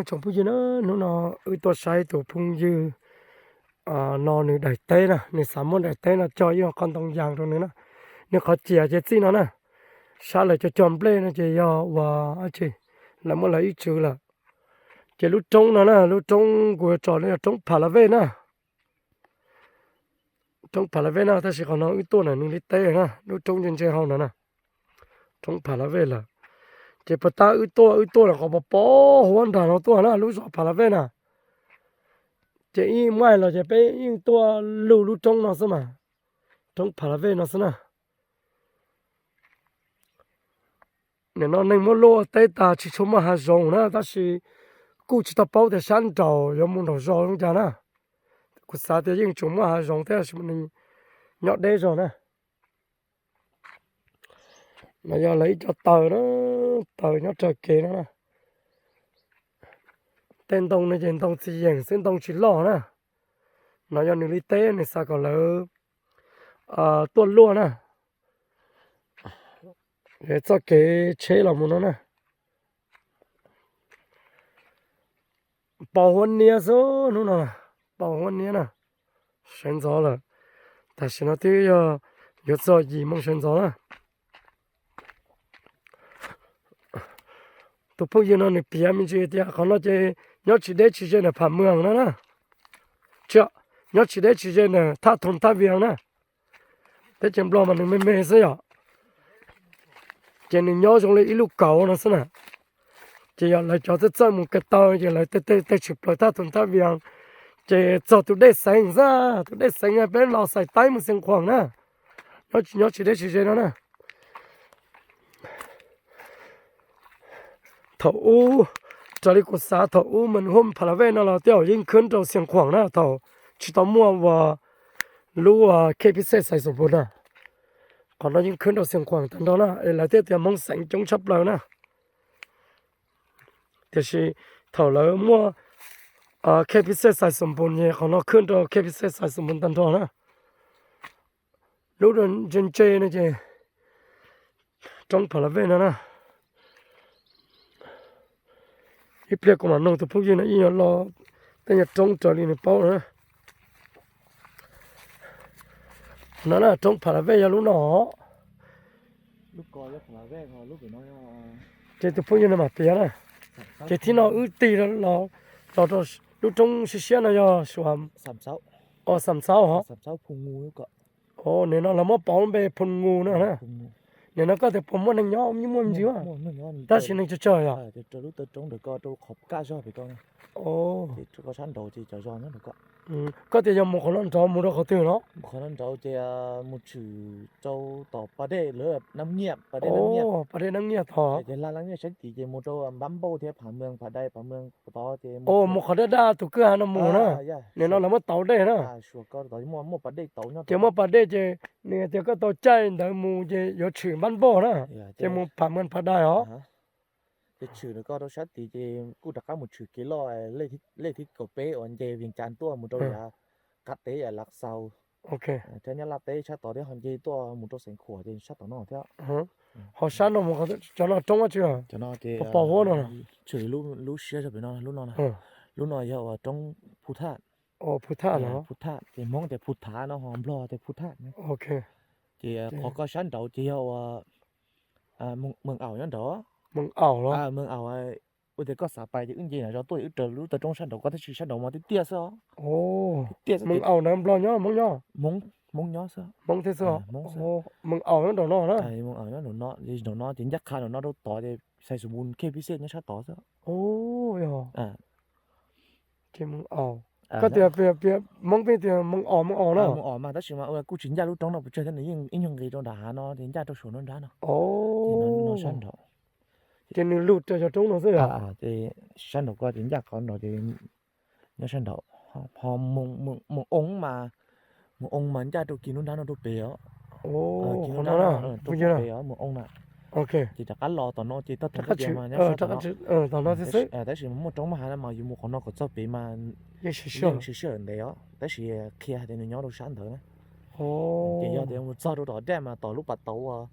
Tsoom phooj ywg na, hnub no wb tuaj saib tus phooj ywg no nws daim teb na, nws xav muab daim teb no cog ib qho ntoo yas rau nws na. Nws qhov ciam ces txij no na, sab lawv cog cog nplej no ces yog uas lawv muab lawv ib txwv lawm. Ces lub roob no na, lub roob kuv yuav tsom no yog roob Pha La Vej na. Roob Pha La Vej na, tab sis qhov no wb tuaj na nws li teb na, lub roob ntse ntse hauv no na. Roob Pha La Vej lawm. Ces puas tab wb tuaj, wb tuaj los qhov pos pos huab nram no tuaj na, lub zos Pha La Vej na. Ces ib muaj los ces peb yeej tuaj lug lub roob no xwb mas, roob Pha La Vej no xwb na. Nim no neeg muab luaj teb tas tsis tshua muaj hav zoov na, tab sis kuj tsis tau paub tias sab nraud yuav mus nraum zos zoo cas na. Kuv xav tias yeej tsuas muaj hav zoov thiab sis neeg nyob deb zog na. No yog lawv ib co taws na, taws nyob raws kev no na. Tej ntoo no ces ntoo txiv yeem xwb, ntoo tsis loj na. No yog nws li teb, nws xav kom lawv tuaj luaj na. Txoj kev tsheb los mus no na. Pos huab niab xwb hnub no, pos huab niab na. Sawv ntxov lawm, tam sim no twb yog yuav txog yim moo sawv ntxov na. Tus phooj ywg no nws piav me ntsis tias qhov no ces nyob tsis deb tsis ze ntawm Pham Meeg no na. Tsis, nyob tsis deb tsis ze ntawm Thaj Thoom Thaj Vias na. Teb chaws Nplog mas nws me me xwb yom. Ces nws nyob zoo li ib lub kauv no xwb na. Ces yog lawv cov txawj txawj mus ko taw ces lawv tej tshwm plaws Thaj Thoom Thaj Vias, ces txog tus dej Xeev xwb, tus dej Xeev peb los Xais Taib mus Xeev Khuam na. Nyob tsis deb tsis ze no na. Thaum ub, raws li kuv xav thaum ub mas nws hu Pha La Vej no los tej zaum yeej khwb rau Xeev Khuam na, thaum tsis tau muaj uas lub K P C Xais Xoom Npum na. Qhov no yeej khwb rau Xeev Khuam tag nrho na, es lawv thiaj tias Hmoob Xeev coob tshaj plaws na. Tiam sis thaum lawv muaj K P C Xais Xoom Npum ces qhov no khwb rau K P C Xais Xoom Npum tag nrho na. Lub ntse ntse no ces roob Pha La Vej no na. Ib pliag kuv mam nug tus phooj ywg no ib nyuag lo tej nyuag roob raws li nws paub na. No na, roob Pha La Vej yog lub no. Ces tus phooj ywg no mam piav na. Ces thib no wb tig los rau lub roob siab siab no yog Xam Xauv os. Nim no lawv muab pauv lub npe Phu Nus no na. Nim no koj tias puas muaj neeg nyob, yeej muaj me ntsis, tab sis neeg tsawg tsawg yog? Koj tias yog mus qhov no nraud mus rau qhov twg no? Mus tshwm rau tom pas dej lawv, pas dej Nab Nyiaj tod, ces hla Nab Nyiaj sab tid ces mus rau Npab Npauj thiab Phav Meeg, Phav Dai, Phav Meeg tod ces mus qhov daj daj tus kwj ha no mus na. Nim no lawv muab tauv dej na. Ces muaj pas dej ces nws tias koj tau caij ntawd mus ces yuav tshwm Npab Npauj na, ces mus Phav Meeg, Phav Dai os. Ces tshwm rau koj rau sab tid ces kuj rov qab mus tshwm kev loj lej thib kaum peb uas nce Vias Cas tuaj mus rau yav qab teb Lav Xaus thiab Nyab Laj teb sab tod thiab ho nce tuaj mus rau Xeev Khuam ces sab tom no thiab. Ho sab no mus cov no roob dab tsi? Cov no ces pos huab no. Tshwm lub siab zog pem no, lub no na. Lub no yog uas roob Phu Thaj. Phu Thaj no. Phu Thaj ces Hmoob tias Phu Thav no ho Nplog tias Phu Thaj. Ces qhov koj sab nraud ces yog uas Mees Aum nyob nraud. Mees Aum los? Mees Aum, ua tias koj xav pais ces wb nce nram zos tuaj wb raws lub taw roob sab nraud koj tab sis sab nraud mas tiaj tiaj xwb os. Mees Aum ntawd Nplog nyob Hmoob nyob? Hmoob nyob xwb. Hmoob thiab xwb. Mees Aum nyob nraum no na. Mees Aum nyob nraum no, nraum no ces ncaj qha nraum no rau tod ces Xais Xoom Npum K P C nyob sab tod xwb. Ces Mees Aum, koj tias Hmoob peb tias Mees Aum, Mees Aum na. Mees Aum mas tab sis mas kuj tsis ncaj lub roob no pes tsawg thiab, nws yeej ib nyuag nqis rau nram hav no ces ncaj rau saum no nrab no. Ces nws lug raws cov roob no xwb yog? Ces sab nraud koj ces ncaj qhov nraud ces nyob sab nraud. Ho Mees Oo mas, Mees Oo mas ncaj rau kis nruab nrab no rau pem os. Kis nruab nrab no rau pem os, Mees Oo na. Ces rov qab los tom no ces toj roob tias mas nyob sab tom no. Tab sis mas muaj roob muaj hav mas yus mus qhov no kom txog pem mas yeej siv sij hawm ntev os, tab sis qhia hais tias nws nyob rau sab ntawd na. Ces yog tias mus txog rau tom dam mas tom lub pas tauv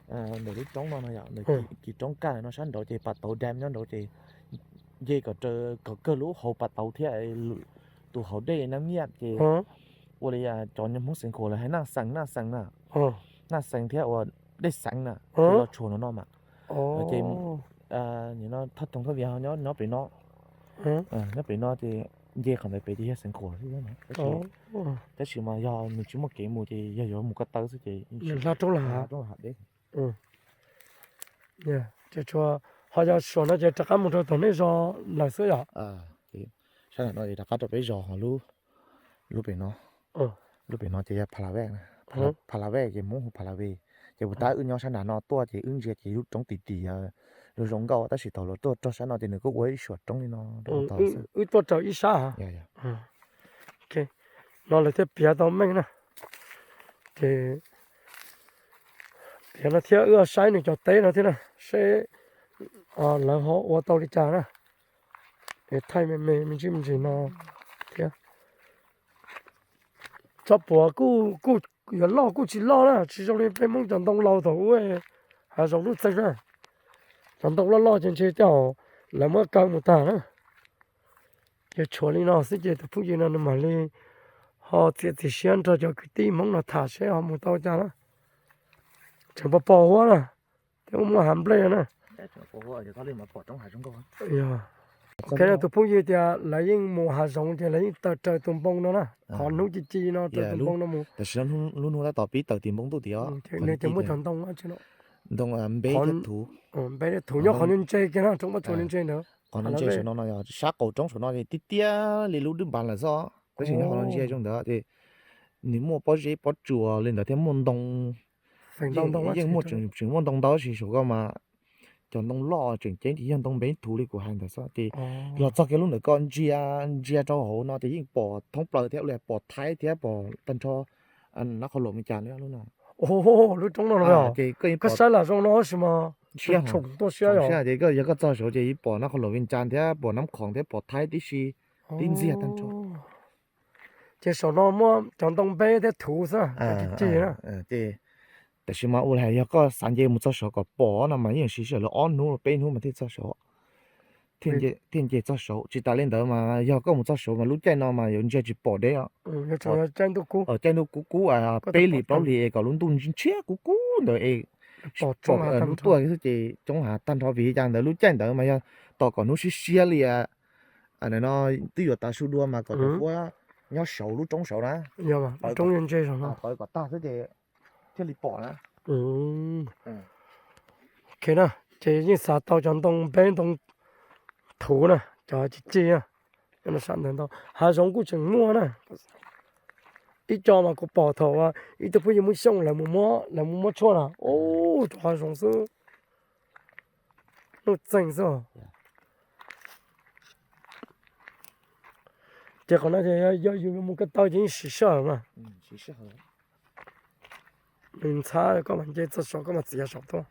ntawm lub roob no no yom, ntawm kis roob kaj no sab nraud ces pas tauv dam nyob nraud ces nce kom raws kom kawg lub hauv pas tauv thiab tus hauv dej Nab Nyiaj ces ua li cov Hmoob Xeev Khuam lawv hais naj xees naj xees na, naj xees thiab ua dej xeev na, ces los tshuam no no mas. Ces thaj toog thaj vias nyob pem no, nyob pem no ces nce qhov ntawd pem ces yog Xeev Khuam xwb. Tab sis mas yog nws tsis muaj kev mus ces yog yuav mus ko taw xwb ces roob roob hav deb. Ces ho yog suam no ces rov qab mus rau tom nej zos lawm xwb yom. Sab no rov qab rau peb zos ho lub pem no, lub pem no ces yog Pha La Vej, Pha La Vej ces Hmoob hu Pha La Vej. Ces puas tab wb nyob sab nram no tuaj ces wb ntsia ces lub roob tim tim zoo nkauj tab sis thaum lawv tuaj rau sab no ces nws kuj ua ib suam roob li no. Wb tuaj raws ib sab. No lawv thiaj piav tau meej na. Ces piav no thiab wb saib nws cov teb no thiab na, seb lawv ho ua tau li cas na. Es thaij me me me ntsis me ntsis no thiab. Tsob puav kuj yuav loj kuj tsis loj na, tsis zoo li peb Hmoob cov ntoo laus thaum ub hav zoov lub txeeg na. Cov ntoo loj loj ces ntshe tej zaum lawv muab kaw mus tag na. Ces tshuav li no xwb ces tus phooj ywg no nws mam li ho txiav txim siab nrog cov kwv tij Hmoob no tham seb ho mus tau cas na. Tseem pos pos huab na, thiab muaj hav nplej na. Tus phooj ywg tias lawv yeej mus hav zoov ces lawv yeej tawm raws tus npoo no na, qhov hnub ci ci no raws tus npoo no mus. Tam sim no lub hnub tab tom pib tawm tim npoo ntuj tim os. Nws tias muaj cov ntoo ntoo npe thiab thuv, npe thiab thuv nyob qhov ntse kiag na, roob pob tsuas ntse ntawd. Qhov ntse saum no no yog sab qaum roob saum no tiag tiag li lub dwb npas lawm xwb, tab sis nyob qhov no ntsia zoo ntawd ces nws muaj pob zeb pob tsuas li ntawd thiab muaj ntoo. Yeej muaj, tseem muaj ntoo ntau tab sis saum ko mas cov ntoo loj tseem ceeb ces yog ntoo npe thuv li kuv hais ntawd xwb ces los txog kiag lub ntawm ko ntsia, ntsia rau hauv no ces yeej pom thoob plaws thiab ua li pom Thaib thiab pom tag nrho Nab Qhov Luam Mes Kas lub no. Lub roob no ces koj saib lam zoo no sis mas siab, ces yog koj txog saud ces yeej pom Nab Qhov Luam Mes Kas thiab pom Nab Khoom thiab pom Thaib tib si, tib ntxiag tag nrho. Ces saum no muaj cov ntoo npe thiab thuv xwb, cig cig na. Ces tam sim mas ua li hais yog koj xav nce mus txog saud kom pom no mas yeej siv sij hawm li ob hnub peb hnub mas thiaj txog saud, thiaj nce txog saud. Tsis tas li ntawd mas yog koj mus txog saud mas lub caij no mas yuav ntsia tsis pom deb os. Caij ntuj kub kub peb hlis plaub hlis es kom lub ntuj ntshiab kub kub ntawd es pom hnub tuaj xwb ces tsoob hav tag nrho. Vim li cas ntawd lub caij ntawd mas yog tos kom hnub siab siab li no twb yuav tav su dua mas kom cov huab nyob saud lub roob saud na, pawv kom tag xwb ces thiaj li pom na. Ok na, ces yeej xav tau cov ntoo npe ntoo thuv na, cov cig cig na. Hav zoov kuj tseem muaj na. Ib co mas kuv pom thaum ib tug phooj ywg Hmoob Xyooj lawv mus muab tshuaj na, ub, rau hav zoov xwb, nuj txeeg xwb. Ces qhov no ces yog yus mus ko taw ces yeej siv sij hawm mas. Nws ntxhab koj mas nce txog saud koj mas txiav saum tuaj.